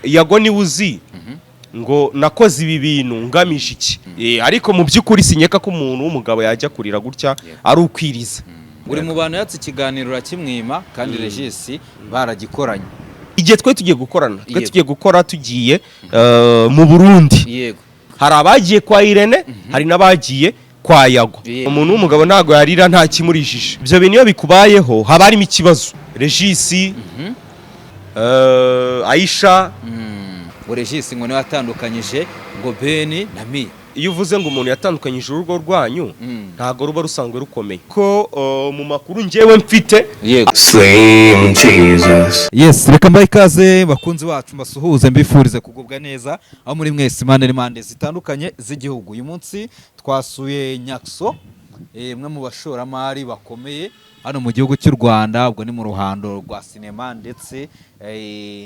Yago niwe uzi ngo nakoze ibi bintu ngamije iki. Ariko mu by'ukuri sinyeka ko umuntu w'umugabo yajya kurira gutya ari ukwiriza. Uri mu bantu yatse ikiganiro urakimwima, kandi Regis baragikoranye. Igihe twe tugiye gukorana, twe tugiye gukora, tugiye mu Burundi. Hari abagiye kwa Irene, hari n'abagiye kwa Yago. Umuntu w'umugabo ntabwo yarira nta kimurijije. Ibyo bintu iyo bikubayeho haba harimo ikibazo. Regis, Aisha. Ngo Regis ngo niwe watandukanyije ngo Beni na Mia. Iyo uvuze ngo umuntu yatandukanyije urugo rwanyu, ntabwo ruba rusanzwe rukomeye ko mu makuru njyewe mfite. Slim Jesus. Yes, reka mbahe ikaze bakunzi bacu, mbasuhuze, mbifurize kugubwa neza aho muri mwese, impande n'impande zitandukanye z'igihugu. Uyu munsi twasuye Nyaxo, umwe mu bashoramari bakomeye hano mu gihugu cy'u Rwanda, ubwo ni mu ruhando rwa sinema ndetse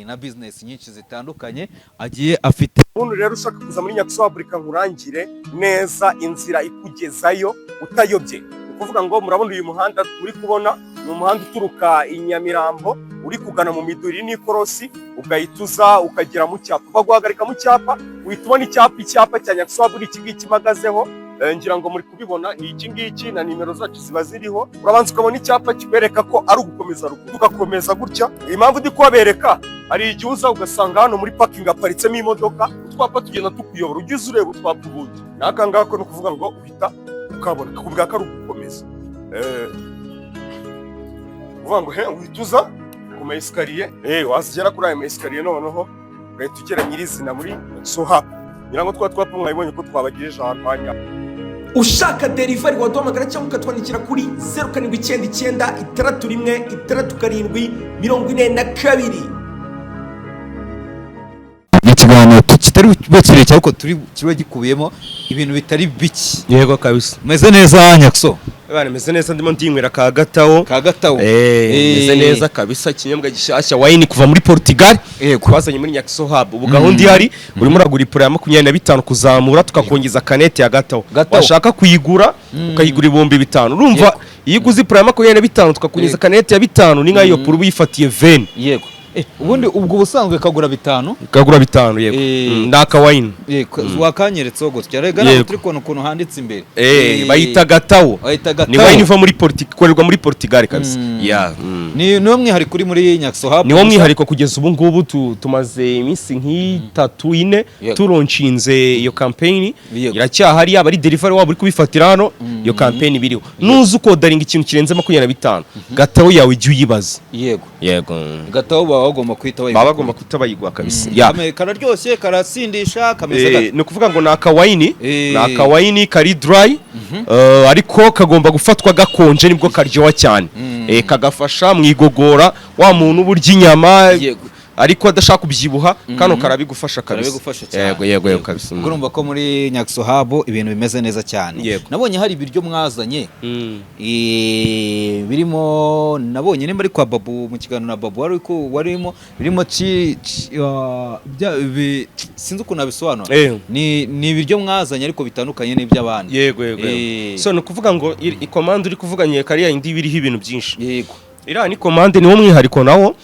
na business nyinshi zitandukanye agiye afite. Ubundi rero ushaka kuza muri Nyaxo, reka nkurangire neza inzira ikugezayo utayobye. Ni ukuvuga ngo murabona uyu muhanda uri kubona ni umuhanda uturuka i Nyamirambo uri kugana mu Miduri n'ikorosi, ugahita uza ukagera mu cyapa, baguhagarika mu cyapa, uhita ubona icyapa cya Nyaxo. Ni iki ngiki mpagazeho. Ngira ngo muri kubibona, ni iki ngiki na nimero zacu ziba ziriho. Urabanza ukabona icyapa kikwereka ko ari ugukomeza ruguru, ugakomeza gutya. Impamvu ndi kubabereka, hari igihe uza ugasanga hano muri parking haparitsemo imodoka. Utwapa tugenda tukuyobora, ujye uza ureba utwapa. Ubundi n'aka ngako ni ukuvuga ngo uhita ukabona kakubwira ko ari ugukomeza. Uvuga ngo he, uhita uza ku ma escalier, wazigera kuri ayo ma escalier, noneho ugahita ugera nyirizina muri Sohap. Ngira ngo twa twapa mwabibonye ko twabagejeje ahantu hanya. Ushaka delivery waduhamagara cyangwa ukatwandikira kuri 0799616742. Ni ikiganiro kitari bube kirekire, ariko turi kiba gikubiyemo ibintu bitari bike. Yego kabisa. Umeze neza, Nyaxo? Bana, meze neza, ndimo ndinywera ka gatawo. Ka gatawo. Meze neza kabisa, ikinyobwa gishyashya, wine kuva muri Portugal. Twazanye muri Nyaxo Hub. Ubu gahunda ihari, urimo uragura ipura ya 25 kuzamura, tukakongeza canette ya gatawo. Gatawo. Washaka kuyigura ukayigura 5000. Urumva, iyo uguze ipura ya 25 tukakongeza canette ya 5000, ni nk'ayo pura uba uyifatiye 20. Yego. Ubundi ubwo ubusanzwe kagura 5. Kagura 5, yego. Ni aka wine. Yego, wakanyeretseho gutya rega ntabwo turi kubona ukuntu handitse imbere. Bayita gatawo. Bayita Ni gatawo. wine iva muri Portugal, ikorerwa muri Portugal kabisa. Yeah. Ni niwo mwihariko uri muri Nyaxo Hub? Niwo mwihariko kugeza ubu ngubu. Tumaze iminsi nk'itatu, ine turonshinze iyo campaign. Iracyahari, yaba ari delivery, waba uri kubifatira hano, iyo campaign biriho. Nuza ukodaringa ikintu kirenze 25, gatawo yawe ijya uyibaza. Yego. Gatawo baba bagomba guhita Baba bagomba kuhita bayigwa kabisa. Ya. Kararyoshye, karasindisha, kameze gate? Ni ukuvuga ngo ni akawine. Ni akawine kari dry, ariko kagomba gufatwa gakonje, nibwo karyoha cyane. Kagafasha mu igogora, wa muntu uba urya inyama ariko adashaka kubyibuha, kano karabigufasha kabisa. Karabigufasha cyane. Yego kabisa. Ubwo urumva ko muri Nyaxo Hub ibintu bimeze neza cyane. Yego. Nabonye hari ibiryo mwazanye, birimo, nabonye nimba ari kwa Babu, mu kiganiro na Babu wari warimo, birimo sinzi ukuntu nabisobanura. Ni ibiryo mwazanye ariko bitandukanye n'iby'abandi. Yego. So ni ukuvuga ngo icommande uri kuvuga nyeka ariya indi biriho ibintu byinshi. Iriya ni commande, niwo mwihariko nawo.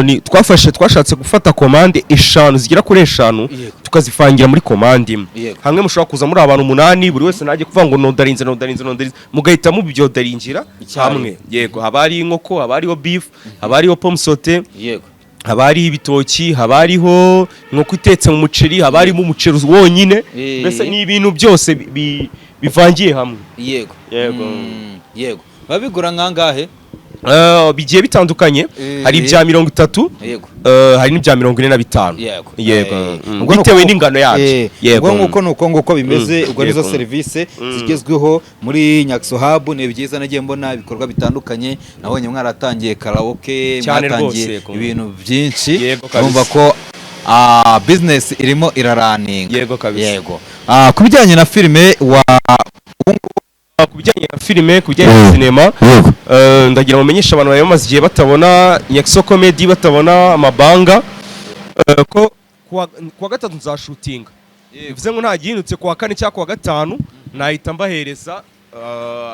Ni twafashe, twashatse gufata commande eshanu, zigera kuri eshanu, tukazifangira muri commande imwe. Hamwe mushobora kuza muri abantu umunani, buri wese najye kuvuga ngo nodarinze, nodarinze, nodarinze, mugahita mubyodaringira Icyarimwe. hamwe. Yego, haba hari inkoko, haba hariho beef, haba hariho pomme sautée, haba hariho ibitoki, haba hariho inkoko itetse mu muceri, haba harimo umuceri wonyine. Mbese ni ibintu byose bivangiye hamwe. Yego. Yego, babigura nkangahe? Bigiye bitandukanye. Hari ibya 30, hari n'ibya 45. Yego. Ubwo ni Bitewe n'ingano yabyo. Ubwo nguko ni uko nguko bimeze. Ubwo nizo serivisi zigezweho muri Nyaxo Hub. Ni byiza, nagiye mbona ibikorwa bitandukanye, nabonye mwaratangiye karaoke, Cyane mwatangiye rwose, yego. ibintu byinshi. Yego kabisa. Urumva ko business irimo iraraninga. Yego kabisa. Yego. Ku bijyanye na filime wa Ku bijyanye na filime, ku bijyanye na sinema, ndagira ngo menyeshe abantu bari bamaze igihe batabona Nyaxo Comedy, batabona amabanga, ko kuwa gatatu nzashutinga. Bivuze ngo nta gihindutse, kuwa kane cyangwa kuwa gatanu nahita mbahereza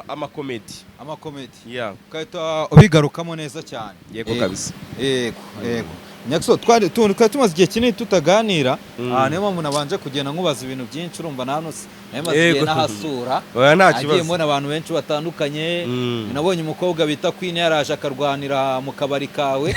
amacomedy. Amacomedy. Yeah. Ugahita ubigarukamo neza cyane. Yego kabisa. Yego. Nyaxo, twari tumaze igihe kinini tutaganira. Niyo mpamvu nabanje kugenda nkubaza ibintu byinshi. Urumva na hano nari maze igihe nahasura. Oya, nta Nagiye kibazo. mbona abantu benshi batandukanye. Nabonye umukobwa bita Queen yaraje akarwanira mu kabari kawe.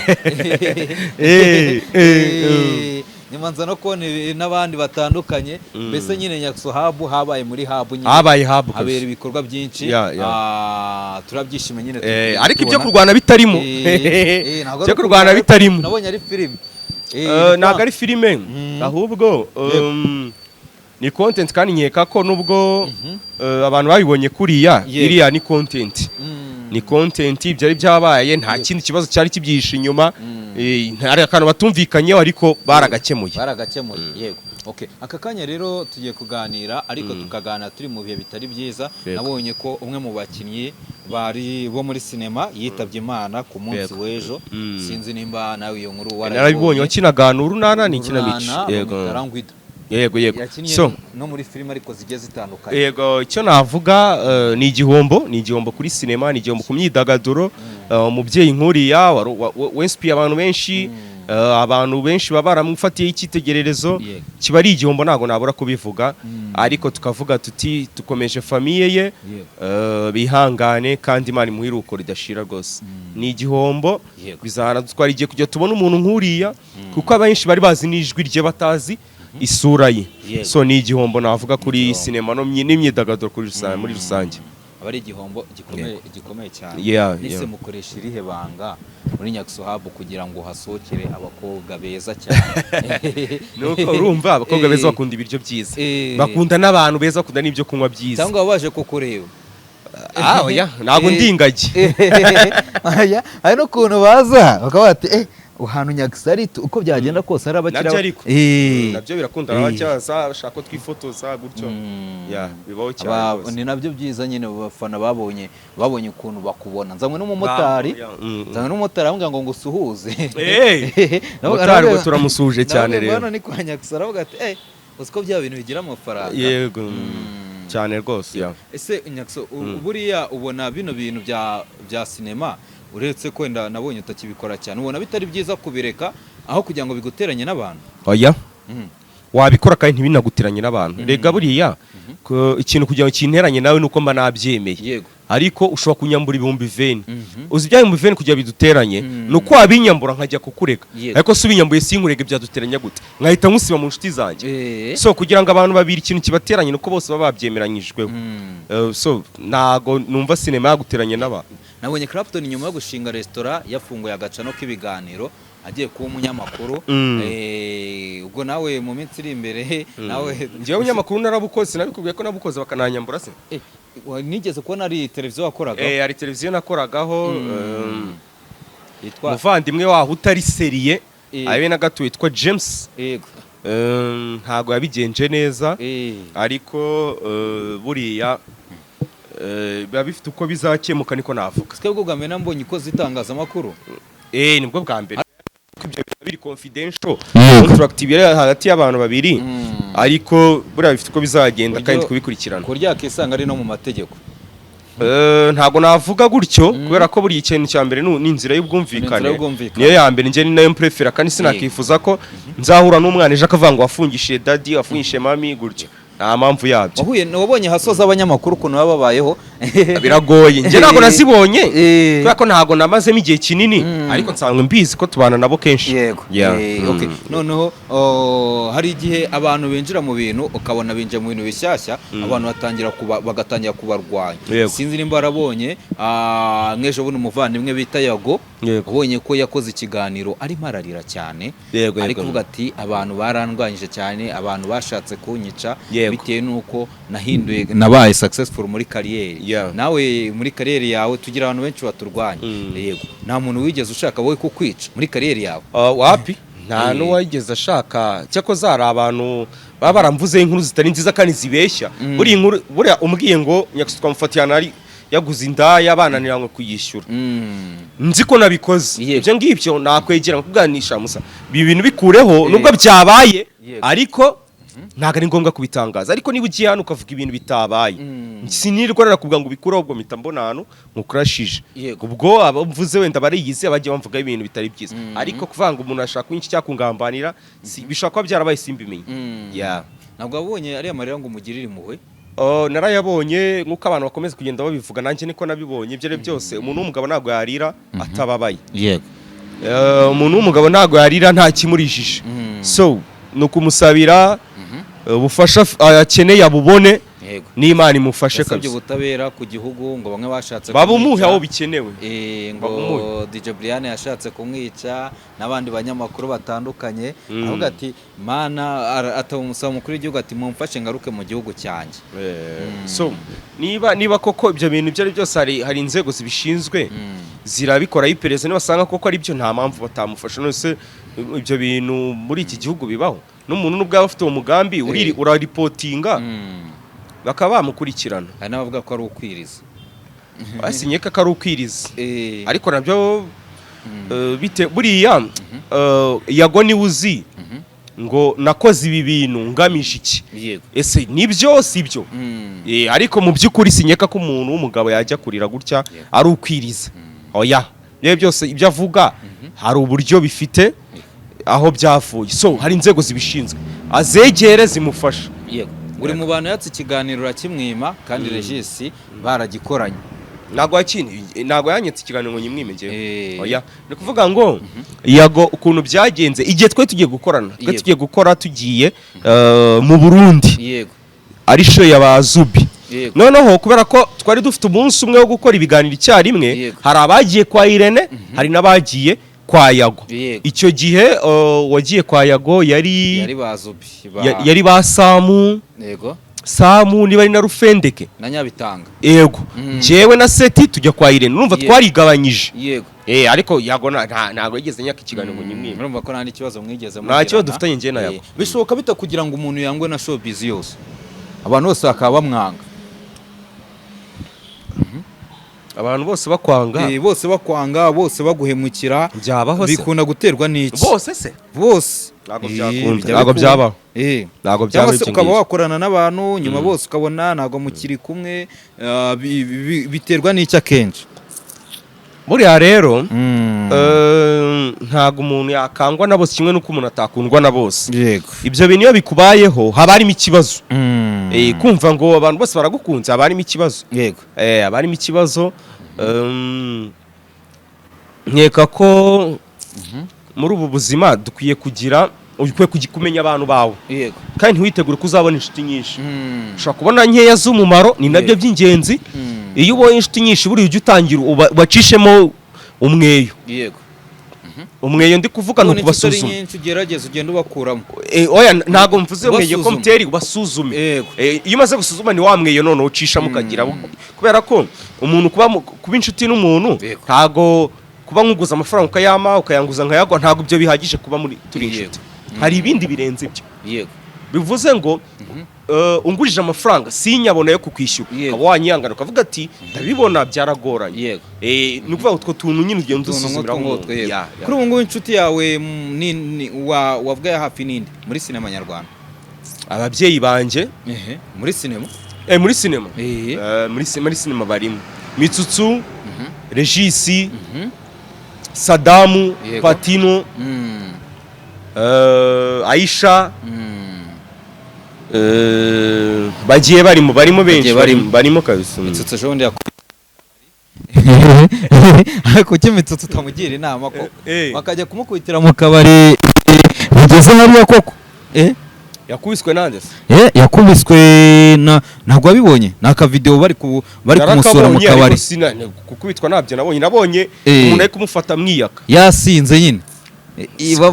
Nyuma nza no kubona n'abandi batandukanye. Mbese nyine Nyaxo Hub habaye muri hub nyine. Habaye hub Habera kabisa. ibikorwa byinshi. Yeah. Turabyishimiye nyine. Ariko ibyo tubona. kurwana bitarimo. Ntabwo ari Ibyo kurwana bitarimo. Nabonye ari filime. Ntabwo ari filime, ahubwo ni content, kandi nkeka ko nubwo abantu babibonye kuriya, iriya ni content. Ni content, byari byabaye, nta kindi kibazo cyari kibyihishe inyuma. Hari akantu batumvikanyeho ariko baragakemuye. Baragakemuye, yego. Okay, aka kanya rero tugiye kuganira, ariko tukaganira turi mu bihe bitari byiza. Nabonye ko umwe mu bakinnyi bari bo muri sinema yitabye Imana ku munsi w'ejo. Sinzi nimba nawe iyo nkuru Narabibonye, wakinaga Urunana, ni ikinamico. Urunana, Yego. bamwita Rangwida. Yego. Yakinnye So no muri filime ariko zigiye zitandukanye. Yego, icyo navuga ni igihombo, ni igihombo kuri sinema, ni igihombo ku myidagaduro. Umubyeyi nk'uriya winspiye abantu benshi, abantu benshi baba baramufatiye icyitegererezo. Kiba ari igihombo, ntabwo nabura kubivuga, ariko tukavuga tuti dukomeje famille ye, bihangane kandi Imana imuhe iruhuko ridashira rwose. Ni igihombo. Bizanadutwara igihe kugira tubone umuntu nk'uriya, kuko abenshi bari bazi n'ijwi rye batazi isura ye. So ni igihombo navuga kuri Igihombo. sinema no n'imyidagaduro kuri rusange, muri rusange. Aba ari igihombo gikomeye, gikomeye cyane. Nise mukoresha irihe banga muri Nyaxo Hub kugira ngo hasohokere abakobwa beza cyane? Nuko urumva abakobwa beza bakunda ibiryo byiza, bakunda n'abantu beza, bakunda n'ibyo kunywa byiza. Cyangwa baba baje kukureba? Ah, oya, ntabwo ndi ingagi. Oya, hari n'ukuntu baza bakaba bati ahantu Nyaxo ari uko byagenda kose hari abakiriya. Nabyo ariko. Nabyo birakunda, abacyaza bashaka ko twifotoza gutyo. Yeah, bibaho cyane rwose. Ni nabyo byiza nyine, abafana babonye ukuntu bakubona. Nzanywe n'umumotari. Nzanywe n'umumotari aramubwira ngo ngusuhuze. Motari ngo turamusuhuje cyane Rero rero. hano ni kwa Nyaxo, aravuga ati uzi ko bya bintu bigira amafaranga. Yego, cyane rwose, yeah. Ese Nyaxo, buriya ubona bino bintu bya sinema, uretse ko wenda nabonye utakibikora cyane, ubona bitari byiza kubireka aho kugira ngo biguteranye n'abantu? Oya, wabikora kandi ntibinaguteranye n'abantu. Rega buriya ikintu kugira ngo kinteranye nawe nuko mba nabyemeye. Ariko ushobora kunyambura 20,000. Uzi ibya 20,000 kugira biduteranye ni uko wabinyambura nkajya kukurega. Ariko si ubinyambuye sinkurege, byaduteranya gute? Nkahita nkusiba mu nshuti zanjye. So kugira ngo abantu babiri ikintu kibateranye nuko bose baba babyemeranyijweho. So ntago numva sinema yaguteranye n'abantu. Nabonye Clapton nyuma yo gushinga resitora yafunguye agacano k'ibiganiro, agiye kuba umunyamakuru. Ubwo nawe mu minsi iri imbere nawe? Njyewe umunyamakuru narabukoze, nabikubwiye ko nabukoze bakananyambura se. Nigeze kubona ari televiziyo wakoraga. Hari televiziyo nakoragaho, yitwa umuvandimwe waho utari sérieux abe na gato witwa James. Ntago yabigenje neza, ariko buriya biba bifite uko bizakemuka, niko navuga. Twebwe bwa mbere nambonye ukoze itangazamakuru. Nibwo bwa mbere. Ibyo biba biri confidential, contract ibiri hagati y'abantu babiri, ariko buriya bifite uko bizagenda kandi kubikurikirana. Ku buryo yakisanga ari no mu mategeko. Ntago navuga gutyo, kubera ko buri ikintu cya mbere ni inzira y'ubwumvikane. Ni inzira y'ubwumvikane. Niyo ya mbere, njye ni nayo mprefera, kandi sinakifuza ko nzahura n'umwana ejo akavuga ngo wafungishije daddy, wafungishije mummy gutyo, nta mpamvu yabyo. Wahuye, wabonye hasoza abanyamakuru ukuntu baba babayeho? Biragoye, njye ntabwo nazibonye kubera ko ntabwo namazemo igihe kinini, ariko nsanzwe mbizi ko tubana nabo kenshi. Yeah. Okay. Noneho oh, hari igihe abantu binjira mu bintu, ukabona binjiye mu bintu bishyashya, abantu batangira kuba, bagatangira kubarwanya. Sinzi nimba warabonye nk'ejo bundi umuvandimwe bita Yago, ubonye ko yakoze ikiganiro arimo ararira cyane, ari kuvuga ati abantu barandwanyije cyane, abantu bashatse kunyica bitewe n'uko nahinduye, nabaye successful muri carrière. Nawe muri carrière yawe tugira abantu benshi baturwanya. Yego, nta muntu wigeze ushaka wowe kukwica muri carrière yawe? Wapi, nta n'uwigeze ashaka. Cyakoze hari abantu baba baramvuzeho inkuru zitari nziza kandi zibeshya. Buriya inkuru, buriya umbwiye ngo Nyaxo twamufatiye ahantu ari yaguze indaya bananira ngo kuyishyura, nzi ko nabikoze, ibyo ngibyo nakwegera nkuganisha musa ibi bintu bikureho nubwo byabaye, ariko Ntabwo ari ngombwa kubitangaza, ariko niba ugiye hano ukavuga ibintu bitabaye, sinirwa narakubwira ngo ubikureho, ubwo mpita mbona ahantu nkukurashije. Ubwo abo mvuze wenda bariyizi, abagiye bamvugaho ibintu bitari byiza, ariko kuvuga ngo umuntu ashaka kunyica cyangwa kungambanira, bishobora kuba byarabaye simbimenye. Yeah. Ntabwo wabonye ariya marira ngo umugirire impuhwe? Oh, narayabonye. Nk'uko abantu bakomeza kugenda babivuga, nanjye niko nabibonye. Ibyo ari byo byose, umuntu w'umugabo ntabwo yarira atababaye. Umuntu w'umugabo ntabwo yarira nta kimurijije. So ni ukumusabira ubufasha akeneye abubone, n'Imana imufashe. Yasabye Kabisa. ubutabera ku gihugu, ngo bamwe bashatse Babumuhe kumwica. aho bikenewe. Ngo Babumuhe. DJ Brian yashatse kumwica n'abandi banyamakuru batandukanye. Avuga ati mana, atamusaba umukuru w'igihugu ati mumfashe ngaruke mu gihugu cyanjye. So niba koko ibyo bintu, ibyo ari byose, hari inzego zibishinzwe zirabikora iperereza. Nibasanga koko ari byo, nta mpamvu batamufasha. None se ibyo bintu muri iki gihugu bibaho? N'umuntu nubwo yaba afite uwo mugambi, uraripotinga, bakaba bamukurikirana. Hari n'abavuga ko ari ukwiriza. Basinyeka ko ari ukwiriza, ariko nabyo bite buriya, Yago niwe uzi ngo nakoze ibi bintu ngamije iki. Ese nibyo, si byo? Ariko mu by'ukuri sinyeka ko umuntu w'umugabo yajya kurira gutya ari ukwiriza, oya. Ibyo byose ibyo avuga hari uburyo bifite aho byavuye, so hari inzego zibishinzwe, azegere zimufasha. Yego, uri mu bantu yatse ikiganiro urakimwima, kandi Regis baragikoranye. Ntabwo yakini, ntabwo yanyetse ikiganiro ngo nyimwime njyewe. Oya, ni ukuvuga ngo Yago, ukuntu byagenze igihe twe tugiye gukorana, twe tugiye gukora, tugiye mu Burundi, ari show ya ba Zubi. Noneho kubera ko twari dufite umunsi umwe wo gukora ibiganiro icyarimwe, hari abagiye kwa Irene, hari n'abagiye kwa Yago. Icyo gihe wagiye kwa Yago yari Yari ba Zubi ba yari ba Samu. Samu, niba ari na Rufendeke. Na Nyabitanga. Yego. Njyewe na Seti tujya kwa Irene, urumva twarigabanyije. Ariko Yago ntabwo yigeze nyaka ikiganiro ngo nyimwime. Murumva ko nta n'ikibazo mwigeze Nta mugirana. kibazo dufitanye njye na Yago. Bishoboka bita kugira ngo umuntu yangwe na showbiz yose, abantu bose bakaba bamwanga? Abantu bose bakwanga? Bose bakwanga, bose baguhemukira. Byabaho se? Bikunda guterwa n'iki? Bose se? Bose. Ntabwo byakunda. Bijya Ntabwo bikunda. byabaho. Ntabwo Cyangwa byaba se ibyo ukaba ngibyo. wakorana n'abantu, nyuma bose ukabona ntabwo mukiri kumwe. Biterwa n'iki akenshi? Buriya rero, ntabwo umuntu yakangwa na bose, kimwe n'uko umuntu atakundwa na bose. Ibyo bintu iyo bikubayeho haba harimo ikibazo. Kumva ngo abantu bose baragukunze, haba harimo ikibazo. Haba harimo ikibazo. Nkeka ko muri ubu buzima dukwiye kugira, ukwiye kumenya abantu bawe, kandi ntiwitegure ko uzabona inshuti nyinshi. Ushobora kubona nkeya z'umumaro, ni nabyo by'ingenzi. Iyo ubonye inshuti nyinshi, buriya ujya utangira ubacishemo umweyo. Umweyo ndi kuvuga ni Ubona inshuti ari ukubasuzuma. nyinshi, ugerageza ugenda ubakuramo. Oya, ntabwo mvuze umweyo ko Ubasuzuma. muteri, ubasuzume. Iyo umaze gusuzuma ni wa mweyo noneho ucishamo ukagira, kubera ko umuntu kuba kuba inshuti n'umuntu, ntago kuba nkuguza amafaranga ukayama, ukayanguza nkayagwa, ntabwo ibyo bihagije kuba muri turi inshuti. Hari ibindi birenze ibyo. Bivuze ngo ungurije amafaranga sinyabona yo kukwishyura, ukaba wanyihangana ukavuga ati ndabibona byaragoranye. Ni ukuvuga ngo utwo tuntu nyine ugenda Utuntu nk'utwo usuzumiraho ngutwo, umuntu. yego. Ya. Kuri ubu ngubu inshuti yawe wavuga ya hafi ninde muri sinema nyarwanda? Ababyeyi banjye. Ehe, muri sinema. Muri sinema. Muri sinema barimo Mitsutsu, Regisi, Sadamu, Patino, Aisha. Bagiye barimo benshi. Bagiye barimo. Barimo kabisa. Mitsutsu ejo bundi kuki Mitsutsu utamugira inama ko bakajya kumukubitira mu kabari bugeze hariya koko? Yakubiswe nande se? Yakubiswe na, ntabwo wabibonye? Ni akavideo bari kumusura mu Narakabonye, ariko kabari. Gukubitwa ntabyo nabonye. Nabonye umuntu ari kumufata mwiyaka. Yasinze nyine.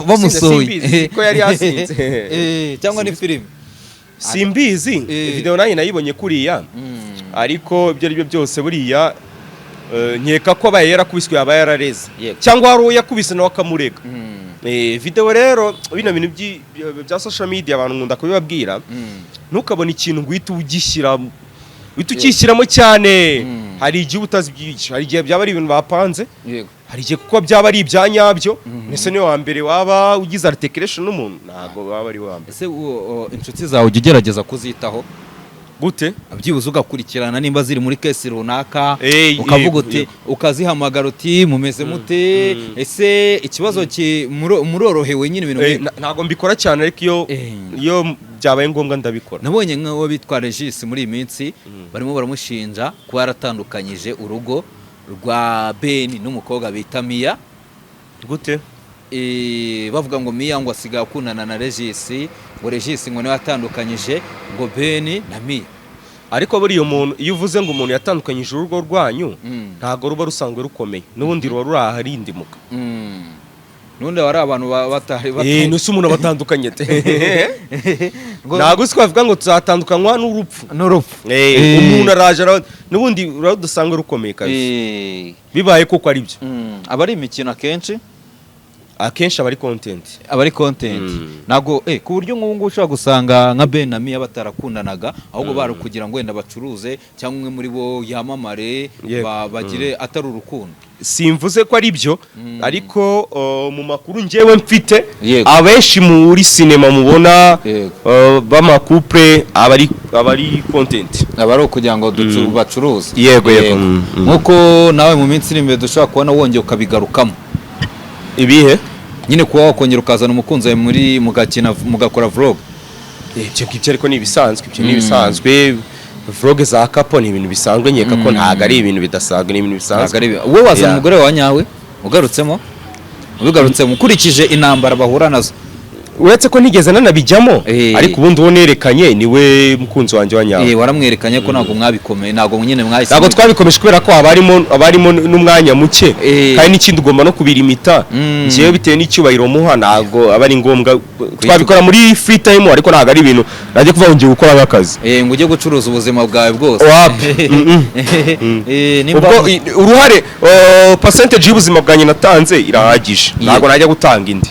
Bamusohoye. Simbizi ko yari yasinze. Cyangwa ni filime. Simbizi. Video nanjye nayibonye kuriya, ariko ibyo ari byo byose buriya, nkeka ko abaye yarakubiswe yaba yarareze, cyangwa hari uwo yakubise nawe akamurega. Video rero, bino bintu bya social media, abantu nkunda kubibabwira, ntukabone ikintu ngo uhite ugishyira, Uhita ukishyiramo cyane. Hari igihe uba utazi byinshi, hari igihe byaba ari ibintu bapanze, hari igihe kuko byaba ari ibya nyabyo. Ese niwe wa mbere waba ugize altercation n'umuntu? Ntabwo waba ari we wa mbere. Ese inshuti zawe ujya ugerageza kuzitaho? Gute? Byibuze ugakurikirana nimba ziri muri case runaka, ukavuga uti, ukazihamagara uti: "Mumeze mute? Ese ikibazo murorohewe nyine?" Ibintu nk'ibyo. Ntabwo mbikora cyane, ariko iyo iyo byabaye ngombwa ndabikora. Nabonye nk'uwo bitwa Regis, muri iyi minsi barimo baramushinja kuba yaratandukanyije urugo rwa Ben n'umukobwa bita Mia. Gute? Bavuga ngo Mia ngo asigaye akundana na Regis, ngo Regis ngo niwe watandukanyije ngo Ben na Mia. Ariko buriya umuntu, iyo uvuze ngo umuntu yatandukanyije urugo rwanyu, ntabwo ruba rusanzwe rukomeye, n'ubundi ruba ruri aharindimuka. N'ubundi hari abantu batari Nuse umuntu abatandukanye te? Ntabwo uzi ko bavuga ngo tuzatandukanywa n'urupfu. N'urupfu. Umuntu araje n'ubundi ruba rudasanzwe rukomeye kabisa. Bibaye koko ari byo. Aba ari imikino akenshi. Akenshi aba ari content. Aba ari content. Ntabwo ku buryo nk'ubu ngubu ushobora gusanga nka Ben na Mia batarakundanaga, ahubwo bari kugira ngo wenda bacuruze cyangwa umwe muri bo yamamare, bagire, atari urukundo. Simvuze ko ari byo, ariko mu makuru njyewe mfite, abenshi muri sinema mubona b'ama couple aba ari content. Aba ari ukugira ngo bacuruze. Yego. Nk'uko nawe mu minsi iri imbere dushobora kubona wongeye ukabigarukamo. Ibihe? Nyine kuba wakongera ukazana umukunzi wawe muri mugakina, mugakora vlog. Ibyo ngibyo ariko ni ibisanzwe, ibyo ni ibisanzwe. Vlog za couple ni ibintu bisanzwe, nkeka ko ntabwo ari ibintu bidasanzwe, ni ibintu bisanzwe. Ntabwo ari wowe wazana umugore wawe nyawe ugarutsemo, ubigarutsemo ukurikije intambara bahura nazo. Uretse ko nigeze nanabijyamo, ariko ubundi uwo nerekanye niwe mukunzi wanjye wa nyawe. Waramwerekanye ko ntabwo mwabikomeye, ntabwo nyine mwahise. Ntabwo twabikomeje kubera ko haba harimo n'umwanya muke, kandi n'ikindi ugomba no kubirimita. Njyewe bitewe n'icyubahiro muha, ntabwo aba ari ngombwa. Twabikora muri free time, ariko ntabwo ari ibintu najya kuvuga ngo ngiye gukora nk'akazi. Ngo ujye gucuruza ubuzima bwawe bwose. Wapi. Nimba Ubwo uruhare, percentage y'ubuzima bwanjye natanze irahagije, ntabwo najya gutanga indi.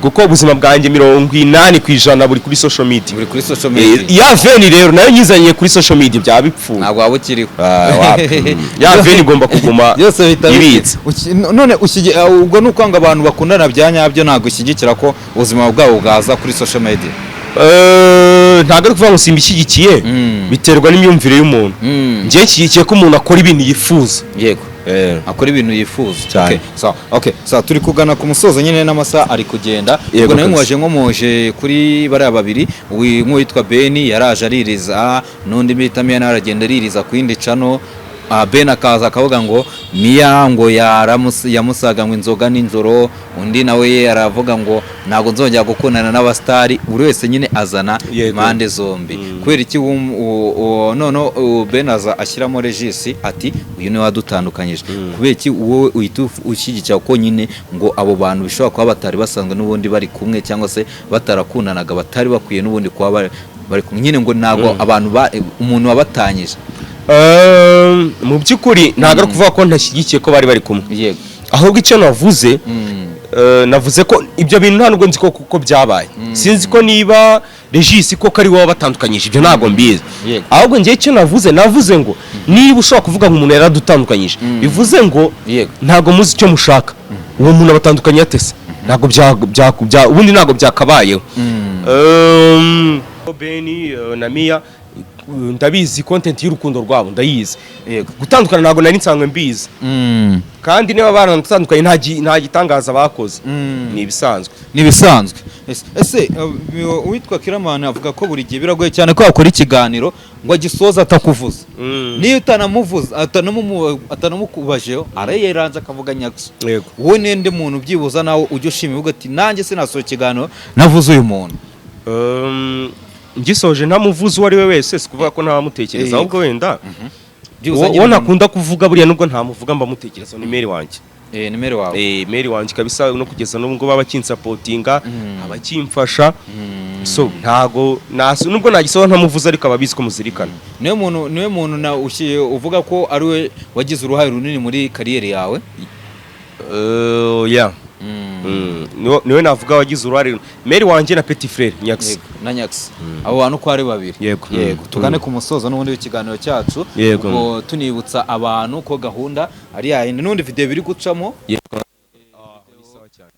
Kuko ubuzima bwanjye 80% buri kuri social media. Buri kuri social media. Ya 20 rero nayo nyizanye kuri social media byaba bipfuye. Ntabwo waba ukiriho. Ah, wapi. Ya 20 igomba kuguma Byose bihita ibitse. None ubwo ni ukwanga abantu bakundana bya nyabyo, ntabwo ushyigikira ko ubuzima bwabo bwaza kuri social media? Ntabwo ari ukuvuga ngo simbishyigikiye, biterwa n'imyumvire y'umuntu. Njyewe nshyigikiye ko umuntu akora ibintu yifuza. Yego, akora ibintu yifuza. Cyane. Okay, sawa, okay, sawa, turi kugana ku musozo nyine n'amasaha ari kugenda. Ubwo nawe Kabisa. nkoje nkomoje kuri bariya babiri, nk'uwitwa Ben yaraje aririza, n'undi bita Mia nawe aragenda aririza ku yindi channel. Ben akaza akavuga ngo Mia ngo yamusaga ngo inzoga nijoro, undi nawe ye aravuga ngo ntabwo nzongera gukundana n'abasitari. Buri wese nyine azana impande zombi. Kubera iki noneho Ben aza ashyiramo Regis ati: "Uyu niwe wadutandukanyije." Kubera iki wowe uhita ushyigikira ko nyine ngo abo bantu bishobora kuba batari basanzwe n'ubundi bari kumwe, cyangwa se batarakundanaga, batari bakwiye n'ubundi kuba bari kumwe nyine, ngo ntabwo abantu umuntu wabatanyije? Mu by'ukuri ntabwo ari ukuvuga ko ntashyigikiye ko bari bari kumwe, ahubwo icyo navuze, navuze ko ibyo bintu nta nubwo nzi ko kuko byabaye. Sinzi ko niba Regis koko ari wowe batandukanyije, ibyo ntabwo mbizi. Ahubwo njyewe icyo navuze, navuze ngo niba ushobora kuvuga ngo umuntu yaradutandukanyije, bivuze ngo ntabwo muzi icyo mushaka. Uwo muntu abatandukanye atese? Ntabwo ubundi ntabwo byakabayeho. Ben na Mia, ndabizi, content y'urukundo rwabo ndayizi. Gutandukana ntabwo nari nsanzwe mbizi, kandi niba baranatandukanye nta gitangaza bakoze, ni ibisanzwe. Ni ibisanzwe. Ese uwitwa Kiramani avuga ko buri gihe biragoye cyane ko yakora ikiganiro ngo agisoze atakuvuza. Niyo utanamuvuza, atanamukubajeho, arayeranza akavuga nyakso. Wowe ninde muntu byibuza nawe ujya ushima uvuga ati: "Nanjye sinasoza ikiganiro navuze uyu muntu"? Ngisoje ntamuvuze uwo ari we wese, si kuvuga ko ntamutekereza, ahubwo wenda Byibuze uwo nyine uwo ntakunda kuvuga buriya, nubwo ntamuvuga mbamutekereza, ni mère wanjye. Ni mère wawe. Mère wanjye kabisa, no kugeza n'ubu ngubu abakinsapotinga, abakimfasha. So ntago nubwo nagisoza ntamuvuze, ariko ababizi ko muzirikana. Niwe muntu na uvuga ko ari we wagize uruhare runini muri carrière yawe? Yeah. Niwe navuga wagize uruhare, mère wanjye na petit frère Nyaxo. Yego, na Nyaxo, abo bantu uko ari babiri. Yego. Yego, tugane ku musozo n'ubundi w'ikiganiro cyacu. Yego. Ubwo tunibutsa abantu ko gahunda ari yayindi, n'ubundi video biri gucamo,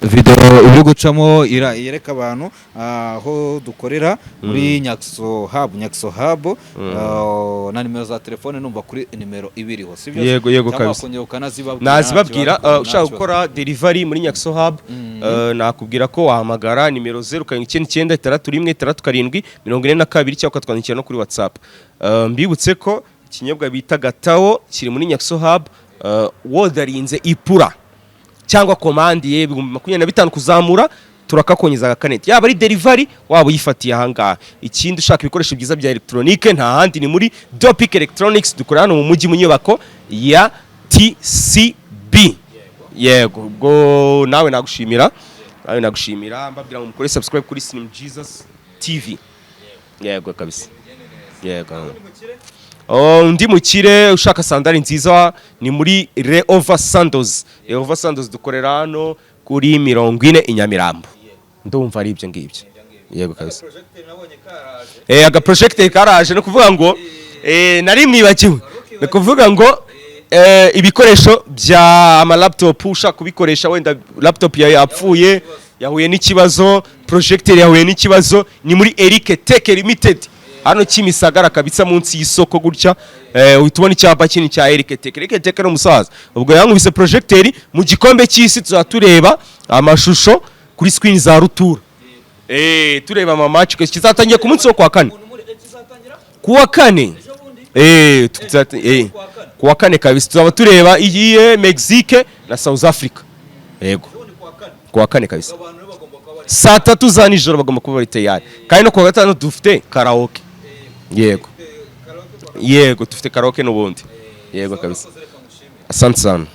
video iri gucamo yereka abantu aho dukorera muri Nyaxo Hub, Nyaxo Hub, na nimero za telefone numva kuri nimero ibiriho, sibyo? Yego, Cyangwa kabisa. wakongera ukanazibabwira? Nazibabwira. Nta kibazo, Ushaka nta kibazo. gukora delivery muri Nyaxo Hub, nakubwira ko wahamagara nimero 0799616742, cyangwa ukatwandikira no kuri WhatsApp. Mbibutse ko ikinyobwa bita Gatawo kiri muri Nyaxo Hub. Wodarinze ipura cyangwa komande ye 25,000 kuzamura, turakakongeza agakaneti, yaba ari delivery, waba uyifatiye ahangaha. Ikindi, ushaka ibikoresho byiza bya electronique, nta handi ni muri Dopic Electronics. Dukorera hano mu mujyi mu nyubako ya TCB. Yego, ubwo nawe nagushimira, mbabwira ngo mukore subscribe kuri Slim Jesus TV. Yego kabisa, yego. Oh, undi mukire ushaka sandali nziza ni muri Reova Sandals. Reova Sandals dukorera hano kuri 40 i Nyamirambo. Ndumva ari ibyo ngibyo. Yego kabisa. Aga projecteur karaje, no kuvuga ngo nari mwibagiwe. Ni kuvuga ngo ibikoresho bya ama laptop, ushaka kubikoresha, wenda laptop yawe yapfuye, yahuye n'ikibazo, projecteur yahuye n'ikibazo, ni muri Eric Tech Limited hano Kimisagara kabisa, munsi y'isoko gutya, uhita ubona icyapa kinini cya Eric Tech. Eric Tech ni umusaza, ubwo yankubise projecteur. Mu gikombe cy'isi tuzaba tureba amashusho kuri screen za rutura, tureba ama match kizatangiye ku munsi wo kwa kane, kuwa kane. Kuwa kane kabisa tuzaba tureba iyiye Mexique na South Africa. Yego, kuwa kane kabisa, saa 3 za nijoro bagomba kuba bari tayari. Kandi no kuwa gatanu dufite karaoke. Yego, dufite karaoke n'ubundi. Yego kabisa, asante sana.